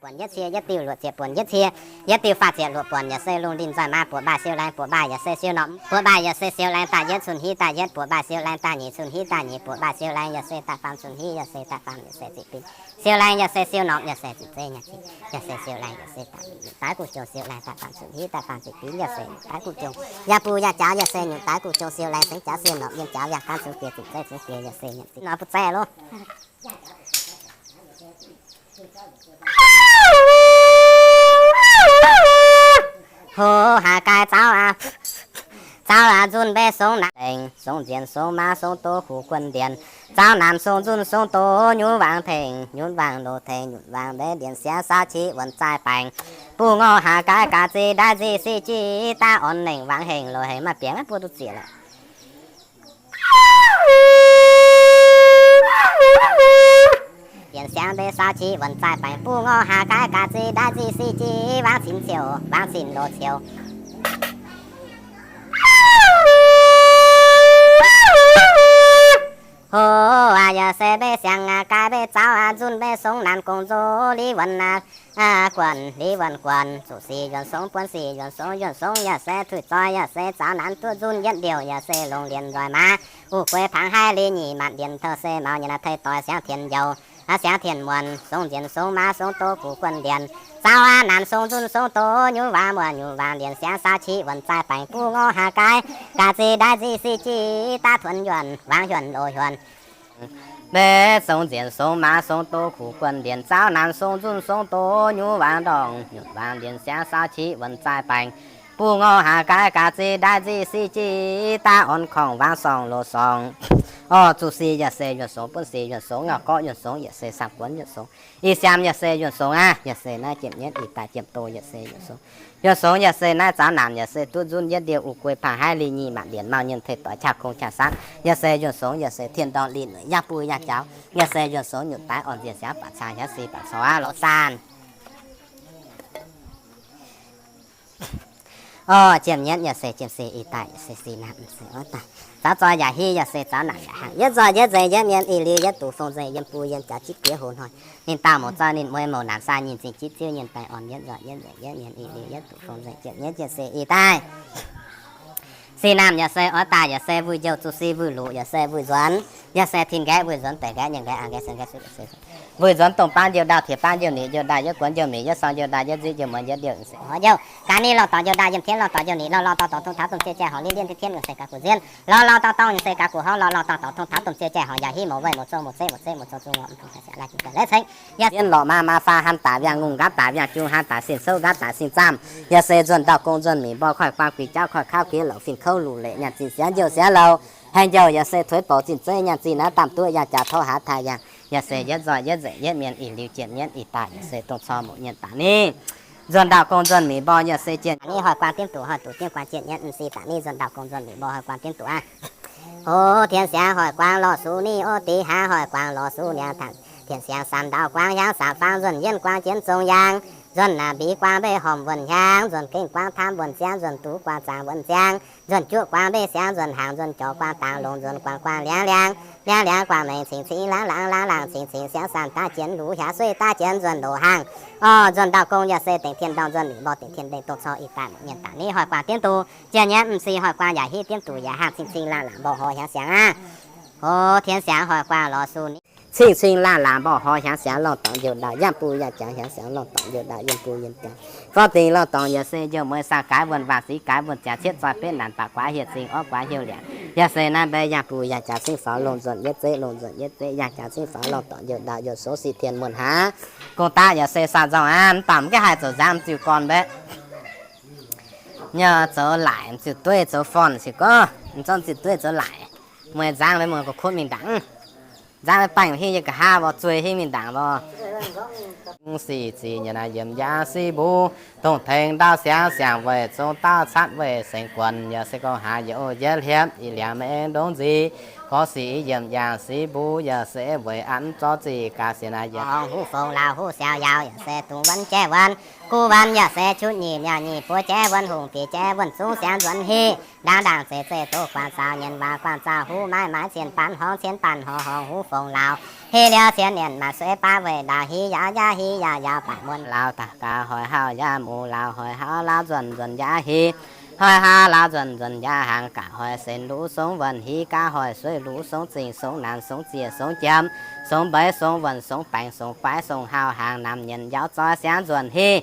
Buonc yietv cie, yietv diuh luoqc ziepc buonc yietv cie, yietv diuh faah ziepc luoqc buonc yaac se lungh ndinh nzoih maa buoqc mbaih siou laengz, buoqc mbaih yaac se siou norqc, buoqc mbaih yaac se siou laengz daaih yietv cun hiv daaih yietv, buoqc mbaih siou laengz daaih nyic cun hiv daaih nyic, buoqc mbaih siou laengz yaac se daaih faam cun hiv, yaac se daaih faam, yaac se ziqc binv. Siou laengz yaac se siou norqc, yaac se ziqc zeiv nyei, yaac se siou laengz yaac se daaih daaih guv jong siou laengz daaih faam cun hiv daaih faam ziqc binv, yaac se daaih guv jong yaac buv yaac jaux, yaac se nyungc daaih guv jong siou laengz cengx jaux siou norqc yiem jaux yaac gaanv cun bieqc ziqc zeiv cun bieqc, yaac se nyanc ziqc norqc buv zeiv loh. Hoc haaix gaai zaux aqv, zaux aqv nzunc mbe songx naanc dengh, songx nzienx songx maa songx doz kuv guon ndienx, zaux naanc songx nzunc songx doz nyunv waangc tengx, nyunv waangc loz tengx, nyunc waangc mbe ndienx siangx saau qiex wuonc zaih baengc, buv ngorc haaix gaai gaax zih ndaaiv nzih sic jiex daav orn nengc waangc hengx loz hengx maaih bienx buo duqv zieqc lorqc. Ndienx siangx mbe saau qiex wuonc zaih baengc, buv ngorc haaix gaai gaax zih ndaaiv nzih sic jiex waangc cin ciouc, waangc cin loz ciouc. Hoc aac, yaac se mbe siangx aac, gaai mbe zaux aac, nzunc mbe songx naanc gong nzoz li wuonc aac, guonc li wuonc guonc, zuqc sic yuonc songx, buonv sic yuonc songx, yuonc songx yaac se tuic zoi, yaac se zaux naanc duqv nzunc yietv ndiouh, yaac se longc lienz nzoih maa, uv gueix pangx haiv li nyic matc ndienx taux se maux nyanc tei doix siangx tien njoux, siangx tien muonc, songx nzienx songx maa songx doz kuv guon ndienx, zaux aac naanc songx nzunc songx doz nyunv waangc muonc, nyunc waangc ndienx siangx saau qiex wuonc zaih baengc, buv ngorc haaix gaai gaax zih ndaaiv nzih sic jiex daav tuonx yuonc, waangc yuonc loz yuonc. Mbe songx nzienx songx maa songx doz kuv guon ndienx, zaux naanc songx nzunc songx doz nyunv waangc ndorngc, nyunc waangc ndienx siangx saau qiex wuonc zaih baengc, buv ngorc haaix gaai gaax zih ndaaiv nzih sic jiex daav orn korngh waangc sorngh loz sorngh. Orv, zuqc sic yaac se yuonc songx, buonv sic yuonc songx, ngauh gorqv yuonc songx, yaac se saang-buonv yuonc songx, ih siaam yaac se yuonc songx aqv. Yaac se naaiv jiem nyienv ih daaih jiem doz yaac se yuonc songx. Yuonc songx yaac se naaiv zaux naanc yaac se duqv nzunc yietv ndiouh, uv gueix pangx haiv li nyic matc ndienx, maux nyienx tei doix qaqv kong qaqv saanv, yaac se yuonc songx, yaac se tien ndorngh lih nueic yaac buv yaac jaux, yaac se yuonc songx, nyutc daaih orn nzienx siangx baac caa hiav si baac cou aqv loz zaanh. Orv, jiem nyienv yaac se jiem si ih daaih, yaac se si naamh se orv daaih. Zaux zoi yaac hiv, yaac se zaux naanc yaac hangh, yietv nzoih yietv nzengc, yietv mienh ih liuz yietv duqv fong nzengc, yiem buv yiem jaux jipv diev hoz hnoi. Ninh dauh mouz zoi ninh mueiz mouc naanc sai nyinh zingh jipv ziouv nyinh daaih orn yietv nzoih yietv nzengc, yietv mienh ih liuz yietv duqv fong nzengc, jiem nyienv jiem si ih daaih. Si naamh yaac se orv daaih, yaac se wuic njouh zuqc si wuic luqc, yaac se wuic nzuonx, yaac se tin nqaeqv wuic nzuonx, deix nqaeqv nyei nqaeqv, aa nqaeqv se nqaeqv se wuic nzuonx, dongh baav njouh ndau, tiex baav njouh nyic, njouh ndau yietv guonx njouh mic, yietv sorng njouh ndau yietv nziqv, njouh muonz yietv ndiouh, se horv njouh. Gaax ninh lorh dorngc njouh ndau yiem tienv, lorh dorngc dorngc tong taux domh cie jai horngc, lienh lienh tienv tienv nyungc se gaax guc nzien, lorh lorh dorngc dorngc nyungc se gaax guc horv, lorh lorh dorngc dorngc tong taux domh cie jai horngc, yaac hiv mouz weih mouz zong mouz zeqv mouz zeqv mouz zong zung horngc, mv dungx haih siang laih jiex jai leiz ceng. Yaac zien lorqc maa maa faa han daaih wiangh ngongh nqaapv daaih wiangh jung han daaih sin souv nqaapv daaih sin zaamh, yaac se nzuonx ndau gong nzuonx mic mborh koiv guang guix jauv koiv kauv kiev louc fin kouv luc leic nyanc zinh siangx njouh siangx louc, haih njouh yaac se tuix bouc zinh zeiv nyanc zinh naaiv daamh duqv yangh jaax tov haaix taaih yangh, yaac se yietv nzoih yietv nzengc, yietv mienh ih liuz jiem nyienv ih daaih, yaac se dongh cor muoc nyienx daaih ni. Nzuonx ndau gong nzuonx mic mborh yaac se jien ni, hoic guang diemv duqv, hoic duqv diemv guang jien nyienv m'si daaih ni, nzuonx ndau gong nzuonx mic mborh hoic guang diemv duqv aqv. Hoz tien siangx hoic guang lorh suqv ni, ov deix hlaax hoic guang lorh suqv niangx tangx. Tien siangx saam ndau guangv hiaangx saam fangx, nzuonx yienv guangv jienv zong yaangh, nzuonx naaic mbic guangv mbei hormh wuonh hiaangx, nzuonx gengh guangv taamv wuonh ziangv, nzuonx duqv guangv zaangc wuonh ziangv, nzuonx juoqv guangv mbei siangx, nzuonx hnaangx nzuonx jorc guangv dangx longx, nzuonx guangv guangv liangv liangv, liangv liangv guangv mengh cingx cingx, laangv laangv laangv laangv cingx cingx, siangx saam daav jienv luv hiaangx sueih daav jienv nzuonx ndoqc hangh. Orv, nzuonx ndau gong yaac se dengc tien ndorngh, nzuonx mic mborh dengc tien mbeng, dongh cor ih daaih mienh daaih ni, hoic guangv diemv duqv jien nyienv m'si, hoic guangv yaac hiv diemv duqv yaac hangh, cing cing laangh laangc mborqv horv hiaangx siangx aqv. Hoz tien siangx hoic guangv lorh suqv ni, cing cing laangh laangc mborqv horv hiaangx siangx, lorh dorngc njouh ndau yangh buv yangh jaax hiaangx siangx, lorh dorngc njouh ndau yiem buv yiem jaax. Forv dingc lorh dorngc yaac se njouh mueiz saang gaaix wuonh, waangc sic gaaix wuonh, ziangx cietv zoi betv naanc baac guaax hieh zingh orv guaax hiuv liangc, yaac se naaiv mbei yangh buv yangh jaax cingv faaux longx nzuonx yietv zeqv, longx nzuonx yietv zeqv yangh jaax cingv faaux lorh dorngc njouh ndau yiem soux sic tien muonh haaix. Gong daav yaac se saah nzorng aqv, m'dauh m'gaiv haih zoux nzangv m'ziuh gorn mbei. Nyei zoux laaic m'ziuh dueiv zoux forn sic gorngv, m'zorng m'ziuh dueiv zoux laaic. Mueiz nzangv mbei mueiz ga'kutv mingh ndaangc. Nzangv mbei baengh hingv yie nqa'haav mborqv zueih hingv mingh ndaangc mborqv. Sic zic nyanc naaic yiemc yaangh sic mbuv, dongh tengx ndau siangx siangx weic zong dauh catv weic sengx guonc, yaac se gorngv haaix yietc oc yietv hliepv ih liangx maiv aengx ndongc nzic. Gorngv sic i yiemc yaangh sic mbuv, yaac se weic an zorqv zic gaax sienx naaic yietc horngh huv fongc laauh huv siaaux yaauh, yaac se dungx wuonv jaiv wuonv. Guv wuonv yaac se qutv nyic miauh nyic buov jaiv wuonv hungh bieqc jaiv wuonv zungv siangx nzuonx hiv. Ndaangc ndaangc zeiz zeiz doz guangc zaux nyienx waac guangc zaux huv maaiv maaiv cien baan horngz cien baan horngz horngh huv fongc laauh. Hih liuz cien nienc maaih suiv baav weih ndaauh, hiv yaac yaac hiv yaac yaac baeqc muonz. Laauh daaih gaax hoic hauh yaac muc, laauh hoic hauh laauh nzuonx nzuonx yaac hiv, hoic hauh laauh nzuonx nzuonx yaac haangx gaax hoic senx luv songv wuonh hiv gaax hoic suiv luv songv zingh songv naanc songv ziec songv jiem songv mbeix songv wuonh songv baengx songv guaix songv hauh haangx naamh nyienc yauv zoih siangv nzuonx hiv.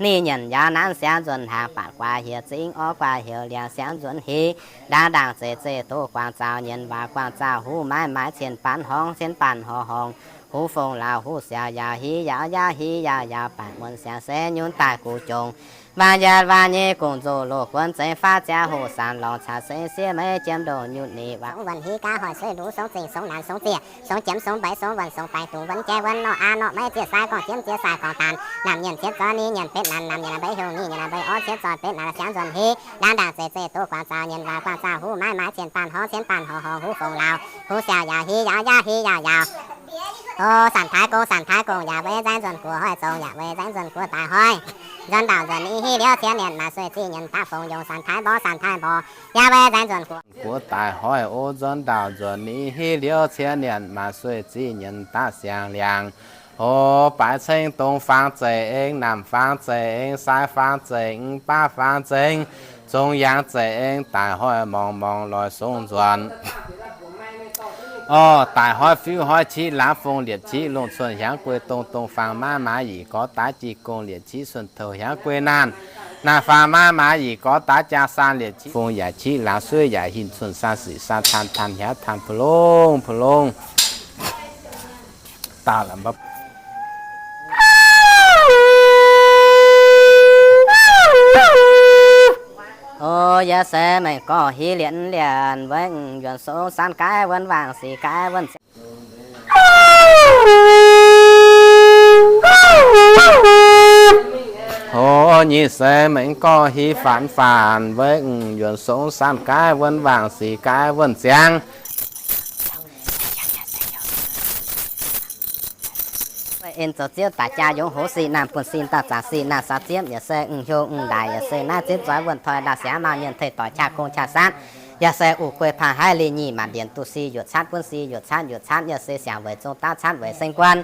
Ni nyienc yaac naanc siangv nzuonx haangx baac guaax hiec zingv orv guaax heuc liangx siangv nzuonx hiv. Ndaangc ndaangc zeiz zeiz doz guangc zaux nyienx waac guangc zaux huv maaiv maaiv cien baan horngz cien baan horngz horngz huv fong laauh huv siaaux yaac hiv yaac yaac hiv yaac yaac baeqc muonz siangx se nyunc daaih guv jongc. Waac yietc waac nyei gong nzoh loz guonv zeiv faatv ziangh hoc saanx lorngx caax se siev meiv jiem ndoh nyutc ni waac songv wuonh hiv gaax hoic suiv luv songv zingh songv naanc songv ziec songv jiem songv mbeix songv wuonh songv baengx dungz wuonv jai wuonv nor aa nor meiv ziec sai gorngv jiem ziec sai gorngv daanh naamh nyienc cien zoih ni nyienc betv naanc naamh nyienc mbeix hiuv ni nyienc mbeix orv cien zoih betv naanc siangv nzuonx hiv. Ndaangc ndaangc zeiz zeiz doz guangc zaux nyienx waac guangc zaux huv maaiv maaiv cien baan horngz cien baan horngz horngz huv fong laauh huv siaaux yaac hiv yaac yaac hiv yaac yaac O, sanc taaix gong, sanc taaix gong, yaac weic nzaeng nzuonx guoqv hoic zong, yaac weic nzaeng nzuonx guoqv daaih hoic. Nzuonx ndaauh nzuonx ni hiv liuz cien nienc maaih suiv zingh nyienc daaih fongc yongc sanc taaix mborqv, sanc taaix mborqv, yaac weic nzaeng nzuonx guoqv, guoqv daaih hoic. O, nzuonx ndaauh nzuonx ni hiv liuz cien nienc maaih suiv zingh nyienc daaih siangx liangx. O, baaix ceng dongh faang zeic eng, naamh faang zeic eng, sai faang zeic eng, baav faang zeic eng, zong yangh zeic eng, daic hoic morngx morngx loix song nzuonx. O, daic hoic fiuv hoic qiv laangz fong liepc qiv longh cuonx hiaangv guei dongh, dongh faang maav maaz yic gorx daav jiv gong liepc qiv cuonx touh hiaangv guei naanh, naanh faang maav maaz yic gorx daav jaa saan liepc qiv fong yaac qiv laangz suiv yaac hinc cuonx saan sic saan taan taan hiav taan pu longx pu longx. O, yie se mengh gorx hiv lienc lienc weic yuonx song saan gaaiv wuonv waangc sic gaaiv wuonv ziangx. O, nyic se mengh gorx hiv faanx faanx weic yuonx song saan gaaiv wuonv waangc sic gaaiv wuonv ziangx. En zoux ziouv daaih jaa yungz hoz sic naamh buonv sin dauh zaangc sic naamh saax ziepv, yaac se mv hiuv mv ndaaix, yaac se naaiv zipv zoix wuonh toi ndau siangx mau nyienh tei doic qaqv kong qaqv saatv, yaac se uv guei pang haiv lih nyic maanc ndienx duqv sic yuoqc caatv buonv sic yuoqc caatv yuoqc caatv, yaac se siangx weic zong dauv caatv weic seng guon.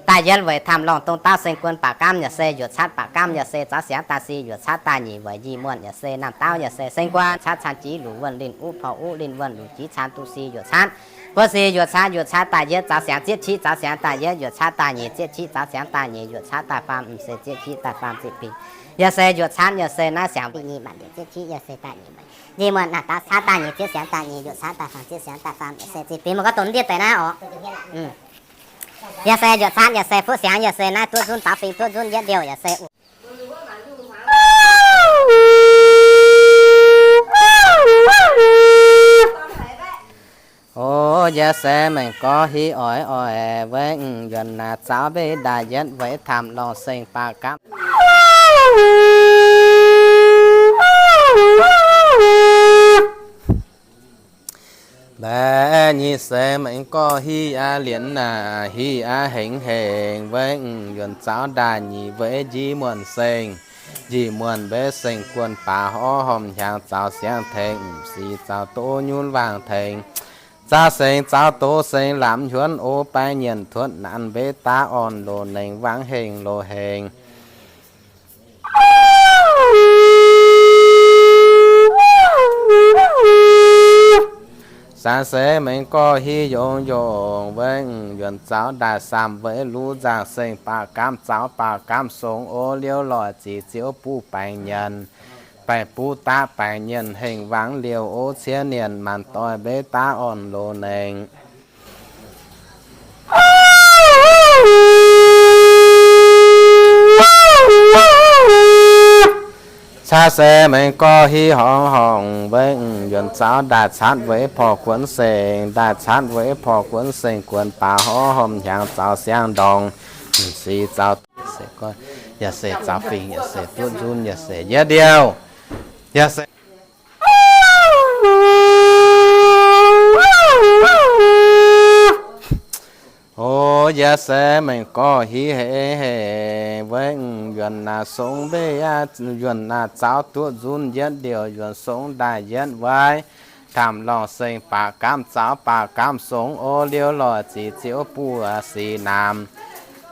Daaih yietv weic tamh lorngh dongh dauv seng guon baac gaamv, yaac se yuoqc caatv baac gaamv, yaac se zaux siangx daaih sic yuoqc caatv daaih nyic weic nyic muonh, yaac se naamh dauv, yaac se seng guon caatv caan jiv luc wuonh linh uv porv uv linh wuonh luc jiv caan duqv sic yuoqc caatv. Buonv sic yuoqc caatv, yuoqc caatv daaih yietv zaux siangx ziepv qiv, zaux siangx daaih yietv yuoqc caatv daaih nyic, ziepv qiv zaux siangx daaih nyic yuoqc caatv daaih faam, mv se ziepv qiv daaih faam ziepv bingx. Yaac se yuoqc caatv, yaac se naaiv siangx nyic maanc ndienx ziepv qiv, yaac se daaih nyic, nyic muonh naamh dauv caatv daaih nyic, ziepv siangx daaih nyic, yuoqc caatv daaih faam, ziepv siangx daaih faam, yaac se ziepv bingx. Mv gorngv dongh ndiev deix naaiv oc. Yaac se yuoqc caatv, yaac se fuqv siangx, yaac se naaiv duqv nzunv zaux fingx duqv nzunv yietv ndiouh, yaac se uv O, yie se mengh gorx hiv oix oix weic yuonx naaic zaux mbeix ndaaih yietv weic tamh lorngh seng baac gaamv. Mbaeqc nyic se mengh gorx hiv aqv lienx naaic hiv aqv hengx hengx weic yuonx zaux ndaaih nyic weic njiec muonh seng, njiec muonh mbeix seng guon baac horv hormh hiaangx zaux siangx tengx sic zaux doz nyunv waangh tengx. Zaux seng zaux doz seng lamz hiuonv o baeng nyienc tuotv naanc mbeix daav orn loz nengx wangv hengx loz hengx. Saan se mengh gorx hiv yongx yongx weic yuonx zaux ndaaih samh weic luv nzangc seng baac gaamv zaux baac gaamv song o liouv loic zic ziouv buv baengc nyienc, baengc buv daav baengc nyienc hengx wangv liouh o ciev nienh maanc doic mbeix daav orn loz nengx. Caa se mengh gorx hiv horngz horngc weic yuonx zaux ndaaih caatv weic porv guonv seng, ndaaih caatv weic porv guonv seng guonx baac horv hormh hiaangx zaux siangx ndorngx, m'six zaux, yaac se zaux fingx, yaac se duqv nzunv, yaac se yietv ndiouh, yaac se O, yaac se mengh gorx hiv hengx hengx weic yuonx naaic song mbeix aqv, yuonx naaic zaux duqv nzunv yietv ndiouh, yuonx song ndaaih yietv weic, Camv lorngh seng baac gamv zaux baac gamv songx, o liouh lorh ziqc ziouc buv sic naamh.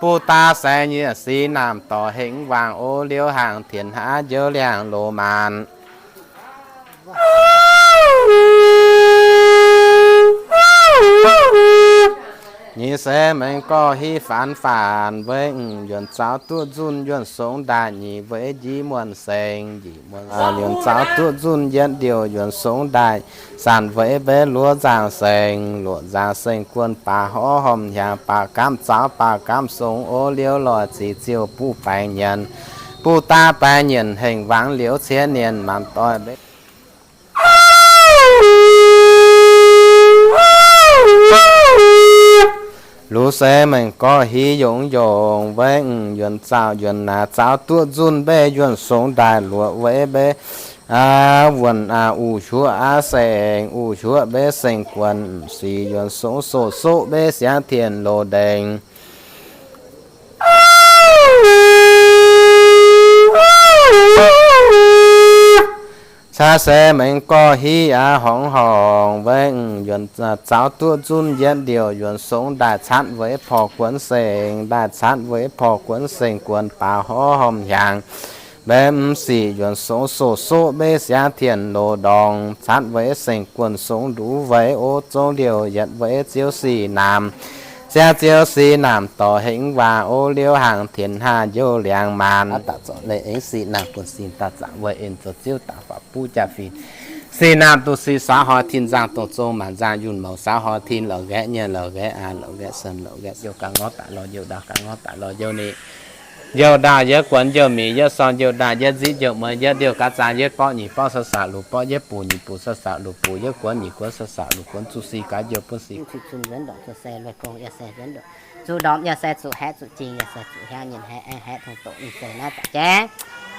Buv daav saeng nyieqc sic naamh dorc hengx waangc, o liouh hangx tienx hnaav njoux liangx loz maanc. Nyei se mengh gorx hiv faanx faanx weic yuonx zaux duqv nzunc yuonx songx ndaaih nyic weic njiec muonh seng njiec muonh, yuonx zaux duqv nzunc yietc ndiouh yuonx songx ndaaih sanc weic mbenc luoqc nzaangc seng, luoqc nzaangc seng guon baac horv hormh hiaangx baac gamv zaux baac gamv songx, o liouh lorh ziqc ziouc buv baengc nyienx. Buv daav baengc nyienx hengx waangc liouh ciev nienx maanc doic mbenc. Luz se mengh gorx hiv yongc yongc weic yuonx zaux yuonx naaic zaux duqv nzunc mbenc yuonx songx ndaaih luoqc weic mbenc wuonh uix huoqv aav saeng uix huoqv mbenc seng guon sic yuonx songx soqv soqv mbenc siangx tien loz ndengc. Caa se mengh gorx hiv aav horngz horngc weic yuonx zaux duqv nzunc yietc ndiouh yuonx songx ndaaih catv weic porv guonx seng ndaaih catv weic porv guonx seng guon baac horv hormh hiaangx. Mbenc mv sic yuonx songx soqv soqv mbenc siangx tien loz ndongc catv weic seng guon songx nduqc weic o zong liouh yietc weic ziouc sic naamh. Siangx ziouc sic naamh dorc hengx waangc o liouh hangx tienx hnaav njoux liangx maanc. Aengx sic naamh buonv sin daaih zaqc weic en zoux ziouv dangx faatv buv jaa-fin. Sic naamh duqv sic saax hnoi tin nzangc dongh zong maanc nzangc yunh mouc saax hnoi tin la'nqaeqv nyei la'nqaeqv aqv la'nqaeqv sen la'nqaeqv youh ga'ngorv daaih lorz youh ndaauh ga'ngorv daaih lorz youh ni. Youh ndaauh yietv guonx youh mic yietv sorn youh ndaauh yietv nziqv youh muonz yietv ndiouh ga'zang yietv borqv nyic borqv sa'sa'luc borqv yietv buc nyic buc sa'sa'luc buc yietv guonx nyic guonx sa'sa'luc guonx zuqc sic gaax youh buonv sic. Zuqc ndorm yaac se zuqc haeqv zuqc jingh yaac se zuqc hiaang nyinh haeqv aengx haeqv tong doqc ninh se naaiv zaqc jeiv.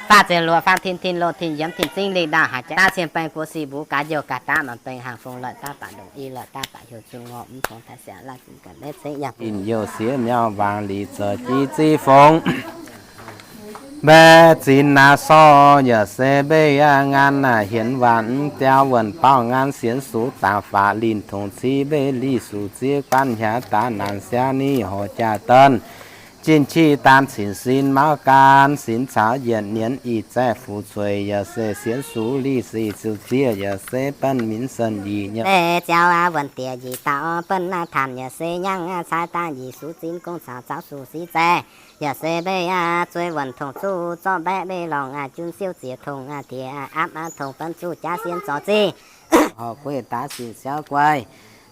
Faah ziepc luoqc faam tin tin loz tin yiemz tin zingv lingh ndaauv haaix jaax daav cien baeng guoqv sic mbuo gaax youh gaax daav maanc baeng haangh fong lorqc daav baac ndongc i lorqc daav baac heuc zuqc ngorc mv tongx taaix siangx laav zingh ga'naaiv ceix yangh bun youh sieqv miauv waangc lic zoih jiv ziv fongx. Mbaeqc zinh naaiv sorc yaac se mbeih aqv, ngaan naaic hienx waanc mv diauv wuonh baauh ngaan sienx sux dangx faatv linh tongx civ mbeih li sux ziex guanv hiaangx daaih naanc siav ni horc jaa-donv. Jinh qiex daan cin sin mauv gaan sin caux yietc nienz ih zaeqv fu'zueic yaac se sienx sux li sic ziouc zieqv yaac se benv minc sen yie nyei. Mbeih ziouv aqv, wuonh diex njiec dauh benv naaiv taanc yaac se nyangv aqv, caaiv daaih njiec sux zinh gong caux zaux sux sic zaeqv yaac se mbeih aqv, zueiz wuonh tongx zuqc zorqv mbaeqv mbeih lorngh aqv, jun siouv ziex tongx aqv, diex aqv, apv aqv, tongx benv zuqc jaav sienx zorc zinh. Horc gueiv daav sic siauv guai,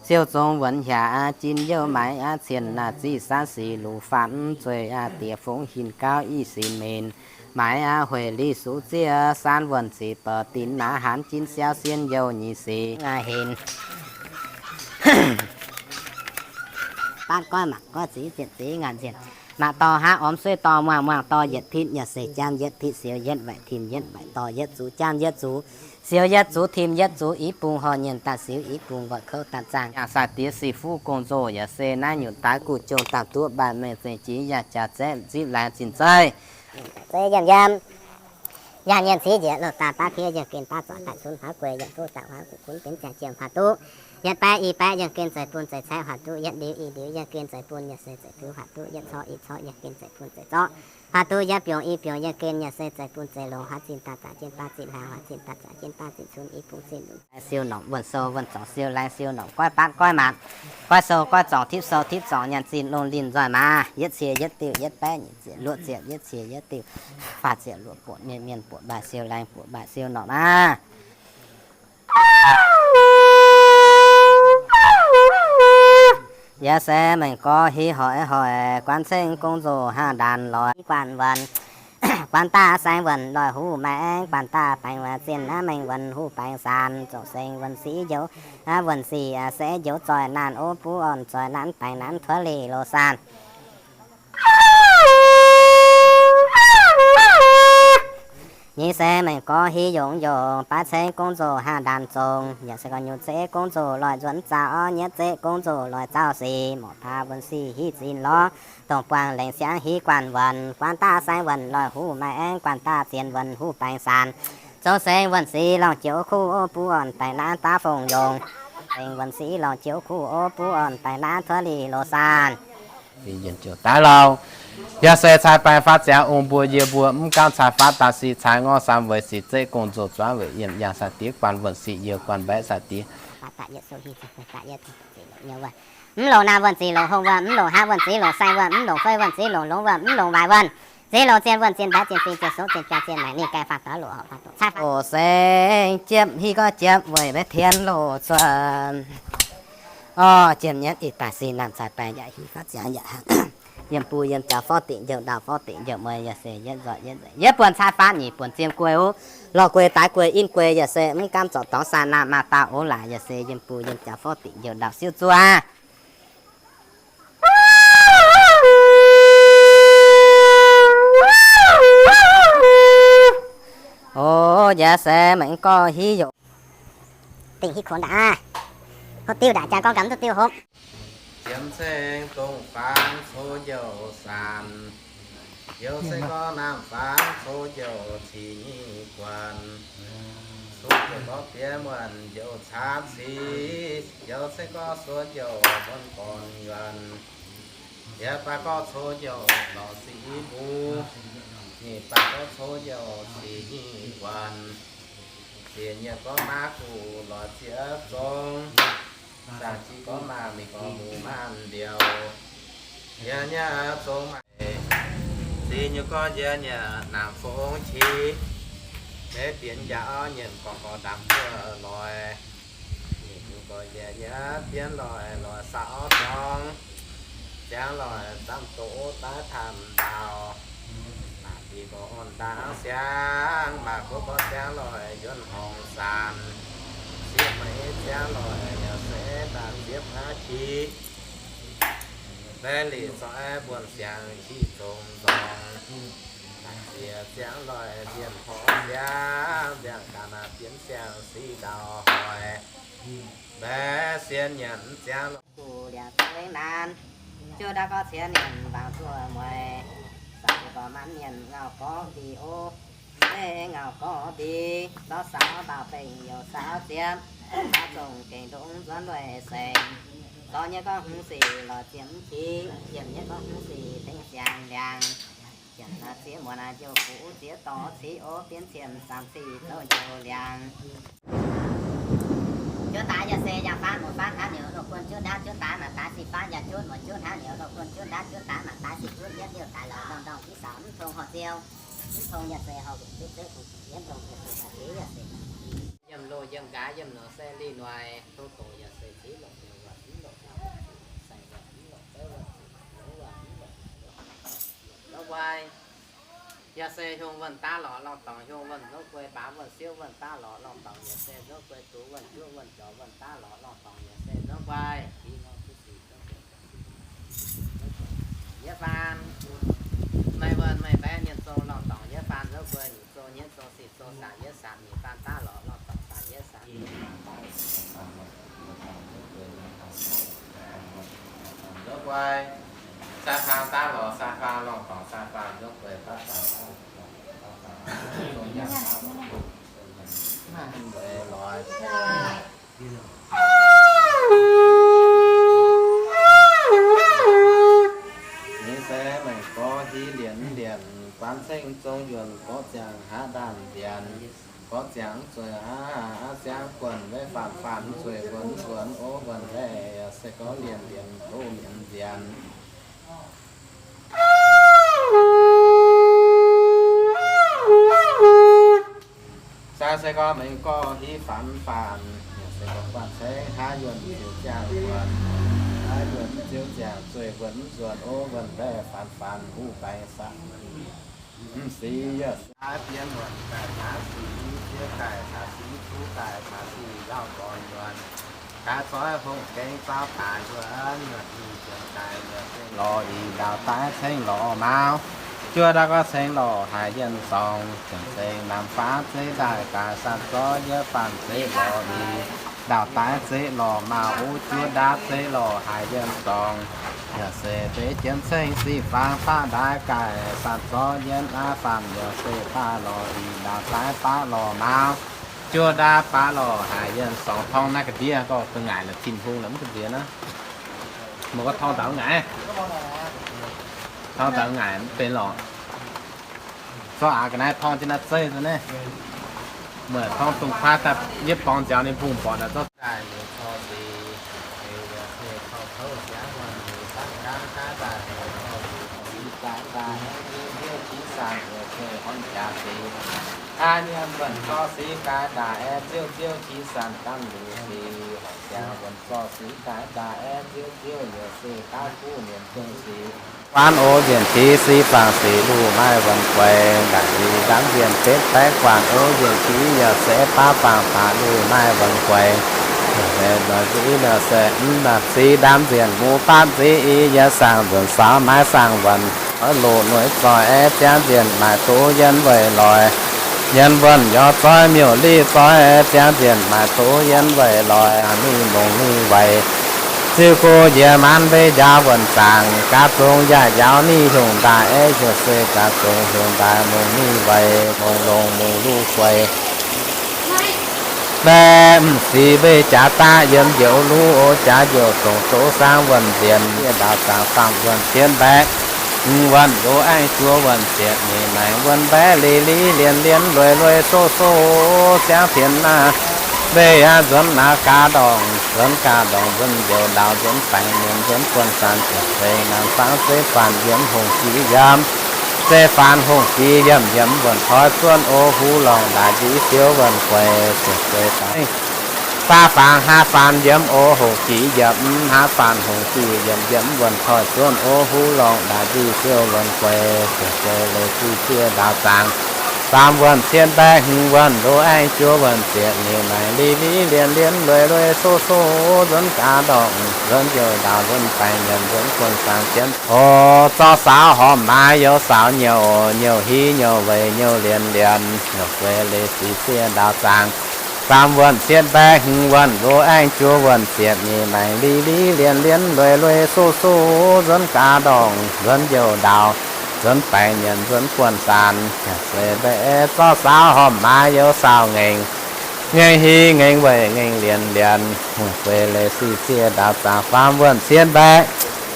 siouv zong wuonx hiaangx aqv, jin youh maaiz aqv, cien naaic ziqv saanv sic luc faatv mv zueiz aqv, diex fongx hinc gauv i sic menc maaiz aqv, hueic li sux ziev saan wuonh ziqc bouc dinx naaiv hanv jin siauv sienx youh nyic sic aqv hinc. Baatv goiv mangc goiv ziv zienc ziv ngaanc nzienh. Mangc dorh haav ormx suiv dorh muangh, muangh dorh yietc pitv yaac se jaamv yietv pitv, siou yietv waaic tim yietv waaic dorh yietv zux jaamv yietv zux, siou yietv zux tim yietv zux, i bung horh nyienh daaih siou, i bung nqoic kouv daaih zaangh. Yangh sai diex sic fuqv gong-nzou yaac se naaiv nyutc daaih guv jong daaih duqv mbaanh mengh zengc jiex yaac jaax zaeqv zipv laengz zinh zeiv. Zeiv yiem yiem. Yangh nyienh civ njiec loz daaih baav kiev yiem gen baav zoic daaih cunv huaav gueix yiem fuqv daaih huaav guv gunv benx jaa jiem huaav duqv. Yietv baeqv i baeqv yiem gen zeiz bun zeiz caeqv huaav duqv, yietv ndiuv i ndiuv yiem gen zeiz bun yaac se zeiz duqv huaav duqv, yietv corc i corc yiem gen zeiz bun zeiz zorqv huaav duqv, yietv biongc i biongc yiem gen yaac se zeiz bun zeiz longx, huaav zinh daaih zaqc jienv baav zinh laangz, huaav zinh daaih zaqc jienv baav zinh cunv, i bung zinh lunc. Siou norqc wuonh sou wuonh zorngc siou laengz, siou norqc goiv baatv goiv maanc, goiv sou goiv zorngc tipv sou tipv zorngc nyaanh zinh longh linh nzoih maaz, yietv cie yietv diuh yietv baeqv nyic ziepc luoqc ziepc, yietv cie yietv diuh faah ziepc luoqc buoqc mienh mienh buoqc mbaaih siou laengz buoqc mbaaih siou norqc maaz. Yaac se mengh gorx hiv hoic hoic guanv ceng gong nzou haav ndaanc lorz guanh wuonh, guanv daaih saeng wuonh loih huv maengx, guanv daaih baengx wuonh zinh naaiv mengh wuonh huv baengx saanc, zoqc seng wuonh sic njoux, wuonh sic se njoux zoih naanc ov, buv orn zoih naanc baengx naanc tuov lih loz saanc. Nyei se mengh gorx hiv yongc yongc baav ceng gong nzou haav ndaanc zong, yaac se gorx nyungc zeqv gong nzou loih nzuonx zaux orv, nyietv zeqv gong nzou loih zaux sic, morc paav wuonh sic hiv zinh lorz, dongh buangh lengc siangx hiv guanh wuonh, guanv daaih saeng wuonh loih huv maengx, guanv daaih zienh wuonh huv baengx saanc, Zoux sengx wuonh sic lorngh joux kuv buonc daaih naaiv daav fongc yongc. Sengx wuonh sic lorngh joux kuv buonc daaih naaiv tuov li loz saan. Daaih lauh, yaac se cai baengh faatv ziangx ong mbuo yie mbuo mv gaamv cai faatv daaih sic cai ngorc sam weic sic zeiv gong nzou zuangv weic yiem yangh sai diev guanh wuonh sic youh guanh mbaeqv sai diev. Mv longc naamh wuonh zic longc hongh wuonh, mv longc haav wuonh ziv longc sai wuonh, mv longc fei wuonh ziv longc longx wuonh, mv longc waaic wuonh. Ziv longc zien wuonh zien mbaeqv zien fing zien songv zien jaa zien maengc ninh gaengh faanh taux loz horpc faanh doqc cai faatv. Oc, sengx jiepv hiuv gorngv jiepv weic maiv tien loz cuotv. Orv, jiem nyienv ih daaih sin naamh cai baengh yaac hiuv gorngv ziangx yaac hnangv. Yiem buo yiem jaux forv dingc njouh ndau forv dingc njouh mueiz yaac se yietv nzoih yietv nzoih yietv buonc cai faatv nyic buonc ziem guei oc. Lorh guei daaix guei in guei yaac se mv gaamv zorc dorngx saan naamh maah dauh oc laac yaac se yiem buo yiem jaux forv dingc njouh ndau siouv zuov. Oc, yaac se maiv gorngv hiuv yoc. Dingc hiuv kuonx ndaangc aqv. Hopv diuv ndaangc jaa gorngv gaax mv duqv diuv hopv. Ziemx ceng dongh fangx coqv njouh saanc, youz se gorngv naamh fangx coqv njouh cic nyic guanh, coqv njouh gorngv bieqc muonc njouh caanv cic, youz se gorngv suonx njouh muonc gorn yuonh, yietc baac gorngv coqv njouh lorz sic mbuo, nyic baac gorngv coqv njouh cic nyic guanh, ziex nyienh gorngv maav guv lorz ziex zong, zaangc jiex gorngv maaih mingh gorngv muv maanc mbiouh, yie nyei zong maaih ziex nyungc gorngv yie nyei naamh fongx qiex, maiv bienx njaaux nyienh gorngv gorngv ndamv buo loix, nyic nyungc gorngv yie nyei bienx loix loix saauv dorngx, ziangx loix zamv doqc daaih taux ndaauh, maaih biei gorngv orn ndaangc siangx, maaih gouv gorngv ziangx loix yuonv horngz saanc, sieqv maiv ziangx loix yaac se daaih ziepv aqv qiex. Mbaeqv lic zoih buonv siangx qiex zongx nzorngx, ziex ziangx loix zienh horngz siangx, nziangx gaax naaiv bienx siangx sic ndau hoic, mbaeqv sieqv nyanc ziangx loix guv liangx zengx naanc, juov ndau gorngv ciex nyanc mbaangc zuoqv mueiz, saauc se gorngv maanc mienh ngauh gorngv mbic o, mv zeiz ngauh gorngv mbic, zorqv saauv mbaaux bengh youc saauv ziepv, saauv zongh gengh ndongc nzuonx lueic sengx, zorqv nyei gorngv hmz sic lorz ziepc mv qiex, ziepc nyei gorngv hmz sic tengx siangx liangx, ziepc naaiv ziex muonz naaiv njoux fuqv ziex dorngx civ o, bienv ziepc zaamc sic zoux njoux liangx. Juov daaix yaac se yangh faanv muoz faanv hnangv niouz loz guon juov ndaauv juov daaix maanc daaix sic faanv yaac juov muoz juov hnangv niouz loz guon juov ndaauv juov daaix maanc daaix sic juov yietv liouh daaix lorz ndorm ndorm jiv saauc mv tong horh ziou, mv tong yaac se horh mbuoqc zipv zeiv kungx yietv ndongc yaac se daaih diev yaac se yiem loz yiem nqaaix yiem nor se li noic tong doqc yaac se ziv longc niouz wuonh mv longc laauh wuonh sai wuonh mv longc zeiv wuonh longc wuonh mv longc nzouv guai. Yaac se hiong wuonh daav lorz lorh dorngx hiong wuonh nzouv guei, baav wuonh siouv wuonh daav lorz lorh dorngx yaac se nzouv guei, duqv wuonh juov wuonh jaux wuonh daav lorz lorh dorngx yaac se nzouv guai. Yietv faan, meih wuonh meih mbaeqv mienh zong lorh dorngx yietv faan nzouv guei, nyic zong nyienv zong sic zong saanc yietv saanc nyic faan daav lorz lorh dorngx saanc yietv saanc nzouv guai. Sai faan daav lorz sai faan lorh dorngx sai faan nzouv guei, baav faan daav lorz baav faan nzouv guei, loix. Ninh se maengc gorx hiv lienc lienc, guan ceng zong yuonh gorqv ziangx haav ndaanh nzienx, gorqv ziangx zueiz aav siangv guonc maiv faanx faanx zueiz wuonx wuonx o wuonx laeh se gorngv lienc lienc tov mienz nzienx. Sai se gorngv mengh gorx hiv faanx faanx, se gorngv guanh cengx haav yuonh ziouc ziangh wuonx, haav yuonh ziouc ziangh zueiz wuonx nzuonx o wuonx laeh faanx faanx huv baengx saqv. Mv sic yaac se bienx wuonx daaih naaiv sic, fiev daaih caux sic, kuv daaih caux sic, lauh gorx yuonh. Gaax zoih hongh gengh zaux daaih wuonx, yuonh i ziouc daaih wuonx gengh lorz i, ndaauh daaih cengx lorz maauh, juov ndaauv gorngv cengx lorz haaix yienh zorngx, ziangh cengx namx faanv zeiv daaih gaax sanh zorqv yietv faanh zeiv lorz i, ndaauh daaih zeiv lorz maauh o, juov ndaauv zeiv lorz haaix yienh zorngx. Yaac se deix jienv ceng sic faang baav ndaaix gaaih, faam zorv yiem aav faam yaac se baav lorh ih ndaauv daaih baav lorh mauz, juov ndaav baav lorh haic yiem sorngx torngv naaiv ga'ndiev gorngv da'ngaaic la'Tin-Hungh la'mv ga'nziex naaiv. Meih gorngv torngv daaih ngaaic, torngv daaih ngaaic mv benx lorqc. Zorqv aqc ga'naaiv torngv jienv naaiv zeiv nzunc naaiv. Meih torngv dongh kuaaiv daaih yietv borngz nziaaux ninh bungx mborqc naaic zorqv daaih. Guaan oc njiec tiux sic faang sic luh maaih wuonh gueix, ndaangc liuz ndaamv nzienh betv baeqv guaan oc njiec tiux yaac se baav faang baav luh maaih wuonh gueix. Nziex nor nziv nor se mv nor sic ndaamv nzienh mbuo baamv nziv i yietv saang nzuonx saauv maiv saang wuonh, oix loz noic zoih aeqv, ziangv nzienh maaic duqv yiem weic loix. Yiem wuonh nyorx zoih miuc liv zoih aeqv, ziangv nzienh maaic duqv yiem weic loix. Ninh longc ninh weic ziuc guv njiec maanv mbei njaaux wuonh zaangc, gaax zongx yaac njaaux ninh hiuv ndaaih aeqv, hiuv se gaax zongx hiuv ndaaih longc ninh weic longx longx mungh luv gueix. Mbaeqv m'sic mbei jaax daav yiem njoux luv oc, jaax njoux dongc doz saang wuonh nzienx, yie ndaauv zaangc faam wuonh cietv mbaeqv, hmz wuonh luv aengx juov wuonh ziepc nyeic maengx wuonh mbaeqv li li lienh lienh lueiz lueiz soh soh ziangv tienx naaiv. Mbei aqv nzuonx naaiv gaax ndorngc, nzuonx gaax ndorngc nzuonx njoux ndaauv nzuonx baengc mienh nzuonx buonv saanx ziepc seix naanc fangx zeiv faanx yiem hungh jiex yiem, zeiv faanx hungh jiex yiem yiem wuonh toi zuonv oc, huv lorngh ndaaix nziv siou wuonh gueix ziepc seix daaih. Baav faanx haav faanx yiem oc, hungh jiex yiem haav faanx hungh jiex yiem yiem wuonh toi zuonv oc, huv lorngh ndaaix nziv siou wuonh gueix ziepc seix leiz sic zieqv ndaauv zaangc. Faam wuonh cietv mbaeqv hmz wuonh luv aengx juov wuonh ziepc nyeic maengx li li lienh lienh lueiz lueiz soh soh nzuonx gaax ndorngc nzuonx njoux ndaauv nzuonx baengc mienh nzuonx buonv saanx jienv. Oc, zorqv saaux horpc maaiz youz saaux nyouc, nyouc hi nyouc weic nyouc lienx lienx, nyouc gueix leiz sic zieqv ndaauv zaangc. Faam wuonh cietv mbaeqv hmz wuonh luv aengx juov wuonh ziepc nyeic maengx li li lienh lienh lueiz lueiz soh soh nzuonx gaax ndorngc nzuonx njoux ndaauv nzuonx baengc mienh nzuonx buonv saanx. Yaac se mbaeqv zorqv saaux horpc maaiz youz saaux ngaengc, ngaengc hi ngaengc weic ngaengc lienx lienx, nyouc gueix leiz sic zieqv ndaauv zaangc. Faam wuonh cietv mbaeqv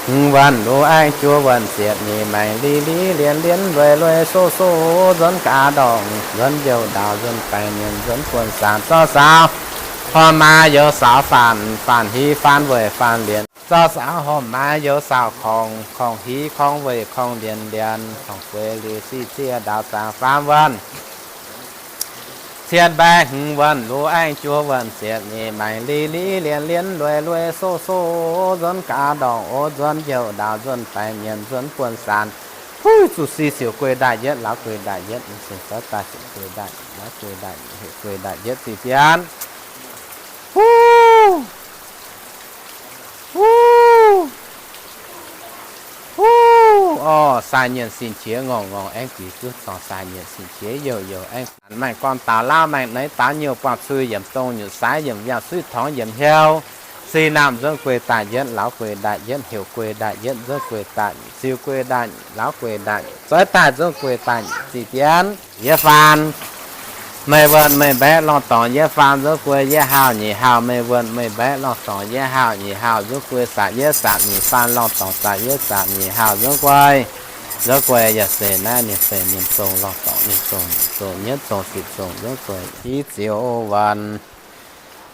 hmz wuonh luv aengx juov wuonh ziepc nyeic maengx li li lienh lienh lueiz lueiz soh soh nzuonx gaax ndorngc nzuonx njoux ndaauv nzuonx baengc mienh nzuonx buonv saanx. Zorqv saaux horpc maaiz youz saaux faanx, faanx hi faanx weic faanx lienx. Zorqv saaux horpc maaiz youz saaux korngc, korngc hi korngc weic korngc lienx lienx, korngc gueix leiz sic zieqv ndaauv zaangc. Faam wuonh cietv mbaeqv hmz wuonh luv aengx juov wuonh ziepc nyeic maengx li li lienh lienh lueiz lueiz soh soh nzuonx gaax ndorngc oc nzuonx njoux ndaauv nzuonx baengc mienh nzuonx buonv saanx. Huv, zuqc sic siouc guei ndaaih yietv, lauz guei ndaaih yietv, sic zoux daaih siouc guei ndaaih, lauz guei ndaaih, heuc guei ndaaih yietv ziqc bianv. Huv, huv, huv, orv, sai nyienh sin qiex ngorc ngorc aengv guix zuov corng, sai nyienh sin qiex youh youh aengv guix. Maengh gorn daux lauv maengh neix daux nyouh buangh cui yiemc dong nyutc saaix yiemc yangh suiv torngx yiemc hnyouv. Sic naamh nzuonx guei ndaaih yietv, lauz guei ndaaih yietv, heuc guei ndaaih yietv, nzuonx guei ndaaih, ziux guei ndaaih, lauz guei ndaaih, zoix daaih nzuonx guei ndaaih ziqc bianv. Yietv faanv, meih wuonh meih mbaeqv lorngh dorngc yietv faanv nzuonx guei yietv haauh nyeic haauh, meih wuonh meih mbaeqv lorngh dorngc yietv haauh nyeic haauh nzuonx guei saac yietv saac nyeic faanv lorngh dorngc saac yietv saac nyeic haauh nzuonx guei. Nzuonx guei yaac se naaiv ninh se ninh zong lorngh dorngc ninh zong nyeic zong nyietv zong sic zong nzuonx guei. Hiv ziouc wuonh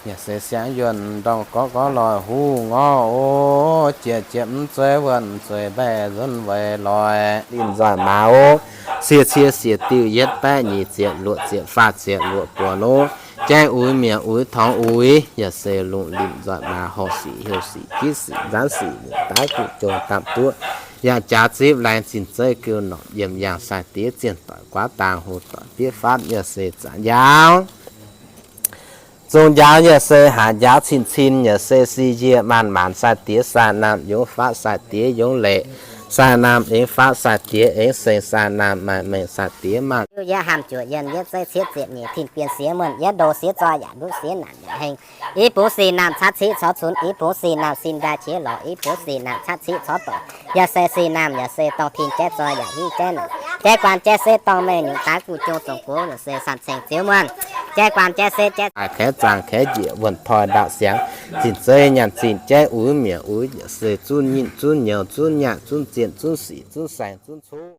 yaac se siangx yuonh ndorm gorx gorx loic huv ngorc oc. Jiex jiex mv zueiz wuonh zueiz mbaeqc nzuonx weic loic linh nzoih maaz oc. Sie cie siec diuh yietv baeqv nyic ziepc luoqc ziepc faah ziepc luoqc buonc oc. Jaeng uix miec uix torngx uix yaac se lungh linh nzoih maaz horc sic heuc sic gitv sic nzanv sic daav guv jong daamh duqv yangh jaax zipv laengz zinh zeiv geu norqc yiem yangh sai diev zienh doic guaav daang hu doic bieqv fatv yaac se zanc njaaux. Zong njaaux yaac se haaix njaaux cin-cin yaac se si yie maanc maanc sai diex sai naamh yungz fatv sai diex yungz leic. Saah naamh aengx faaux, saah diex aengx seix, saah naamh maaih mengh, saah diex maaih. Yietv hnamv juoqc yienh, yietv zeiv cietv ziepc nyeic, tin bienh siex muonh, yietv ndo siex zoih, yaac ndutv siex naanc yaac heng. I bungx sic naamh catv ciqv corc cunx, i bungx sic naamh sin ndaaih qiex lorz, i bungx sic naamh catv ciqv corc doic. Yaac se sic naamh yaac se dorngh tin jaiv zoih yaac hiuv jaiv naanc. Jaiv guaan jaiv setv dorngh meih nyungc daaih guv jong zongc gox yaac se san ceng ziouv muonh. Jaiv guaan jaiv setv jaiv, kaeqv zaangc kaeqv njiec, wuonh toi ndaauv siangx, zinh zeiv nyaanh zinh jaiv, uix mietc uix yaac se zunv nyinh zunv nyouz zunv nyaah zunv zien zunv sic zunv saeng zunv cuv.